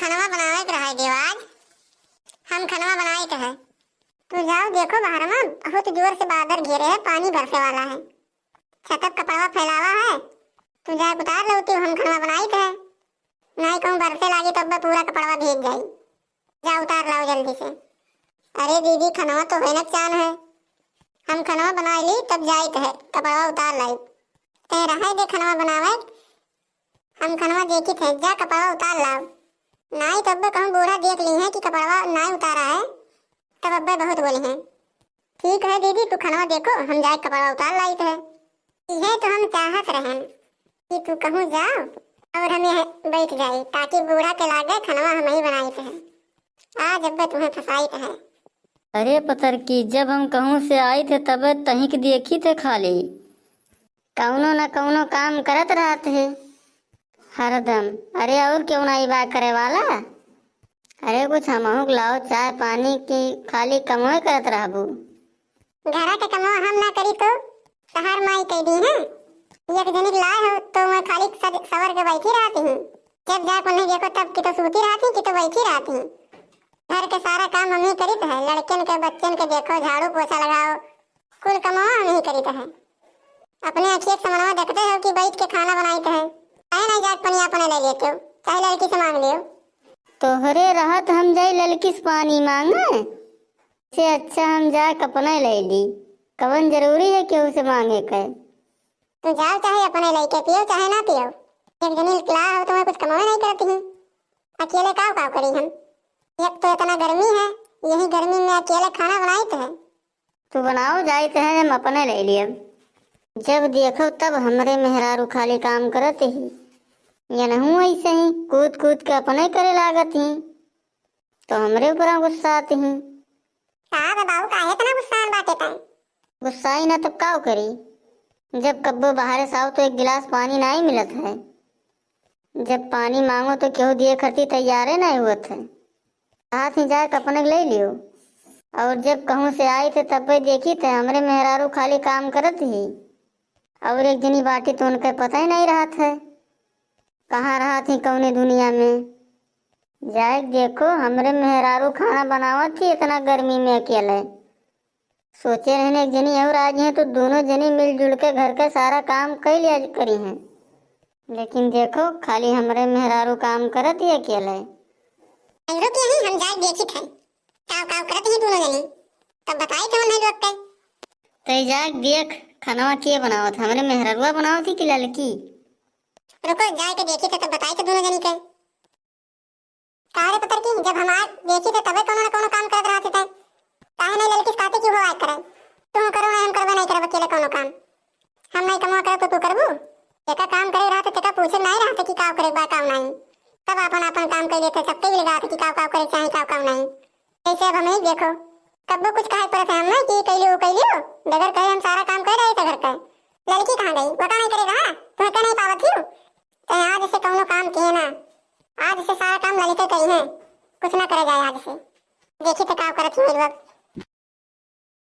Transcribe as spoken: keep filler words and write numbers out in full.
खनवा बनावे के रहे देव आज। हम खनवा बनाइत है। तू जाओ देखो बाहर मा बहुत जोर से बादर घेरे है, पानी बरसे वाला है। छतप कपड़वा फैलावा है, तू जाए उतार लउतिउ, हम खनवा बनाइत है। नाहीं कहूँ बरसे लागी तो अब्बे पूरा कपड़वा भीग जाई। जा उतार लाओ जल्दी से। अरे दीदी, खनवा तो होए न चान है, हम खनवा बनाइ ली तब जाइत है, कपड़वा उतार लाई। ते रहे दे खनवा बनावे, हम खनवा देखित है, जा कपड़वा उतार लाओ। नाहीं तो अब्बे कहूँ बूढ़ा देख ली है कि कपड़वा नाहीं उतारा है, तब अब्बे बहुत बोली है। ठीक है दीदी, तू खनवा देखो, हम जाए कपड़वा उतार लाइत है। इहे तो हम चाहत रहन कि तू कहूँ जाओ और हम यहाँ बैठ जाई, ताकि बूढ़ा के लागे खनवा हम ही बनाइत है। आज अब्बे तुम्हें फंसाइत है। अरे पतरकी, जब हम कहूँ से आइत है तबे तहिक देखित है खाली कउनो न कउनो काम करत रहत है हरदम। अरे और केउ नाहीं बा करे वाला? अरे कुछ हमहू के लाओ चाय पानी, की खाली कमवे करत रहबू? घरा के कमवा हम ना करी तो तहार माई कइ दी है। एक जनी लाए हो तो मैं खाली सज-, सवर के बैठी रहती हूँ। जब जाए उन्हें देखो तब कि तो सूती रहती, कि तो बैठी रहती। घर के सारा काम मम्मी करीत है, लड़कन के बच्चन के देखो, झाड़ू पोछा लगाओ, कुल कमवा हम ही करीत है। अपने अखिए के समनवा देखते हो कि बैठ के खाना बनाइत है। काहे नाहीं जाके पनिया अपने ले लेते हो, चाहे लड़की से मांग लियो। तोहरे रहत हम जाई लड़की से पानी मांगे, से अच्छा हम जाके अपने ले ली। कवन जरूरी है केहू से मांगे के? तू जाओ चाहे अपने लइके पियो चाहे ना पियो। एक जनी ला हो, तुम्हें कुछ कमावे नाहीं करती हैं। अकेले काव काव करी हम? एक तो इतना गर्मी है, यही गर्मी में अकेले खाना बनाइत है। तू बनाओ जाइत है, हम अपने ले लियब। जब देखो तब हमरे मेहरारू खाली काम करत ही। ये नहू ऐसे ही कूद कूद के अपने करे लागत ही, तो हमरे ऊपर गुस्सा आती ही। का बे बाबू, काहे इतना गुस्सान बाटे तैं? गुस्साई ना तब काव करी? जब कब्बो बाहरे से आओ तो एक गिलास पानी नाहीं मिलत है। जब पानी मांगो तो केहू दिए खरती तैयारे नाहीं हुअत है। हाथ ही जाए के अपने के ले लियो। और जब कहूँ से आई थे तब पे देखी थे हमरे मेहरारू खाली काम करत ही। और एक जनी बाटी तो उनके पता ही नाहीं रहत है कहाँ रहत ही कौने दुनिया में। जाए के देखो हमरे मेहरारू खाना बनावत ही इतना गर्मी में अकेले। सोचे रहने एक जनी और आ जाए तो दोनों जनी मिलजुल के घर के सारा काम कर लिया करी हैं, लेकिन देखो खाली हमरे मेहरारू काम करत ही अकेले। रुक यहीं, हम जाए देखित है काव काव करत ही दोनों जनी, तब बताई तो उन्हें लोग के। तै जाए देख खनवा के बनावत, हमरे मेहरारुआ बनावत ही कि ललकी? रुको जाए के देखित है तब बताई तो दोनों जनी के। का रे पतरकी, जब हम आए देखी थे तबे कौनो न कौनो काम करत रहत थे। काहे नाहीं ललकी से कहते कि वो आए करे? तू करो ना, हम करबे नाहीं करब अकेले कौनो काम। हम नाहीं कमवा करब तो तू करबू? तेका काम करे रहत, तेका पूछे नाहीं रहत कि काव करे बा काव नाहीं। सब आपन आपन काम कर लेते, सबके भी लगा कि काव काव करे चाहे काव काव नाहीं। जैसे अब हमें देखो, कब्बो कुछ कहे पड़त है हमने कि कैलियो कैलियो, बगैर कहे हम सारा काम कर रहे थे घर का। लड़की कहाँ गई? वो का नाहीं करेगा? हाँ? तुम्हें क्या नाहीं पावत ही? तो आज से कौनो काम किए ना, आज से सारा काम ललिते करी है, कुछ ना करे जाए आज से। देखी तो का करत ही मेरी बाप।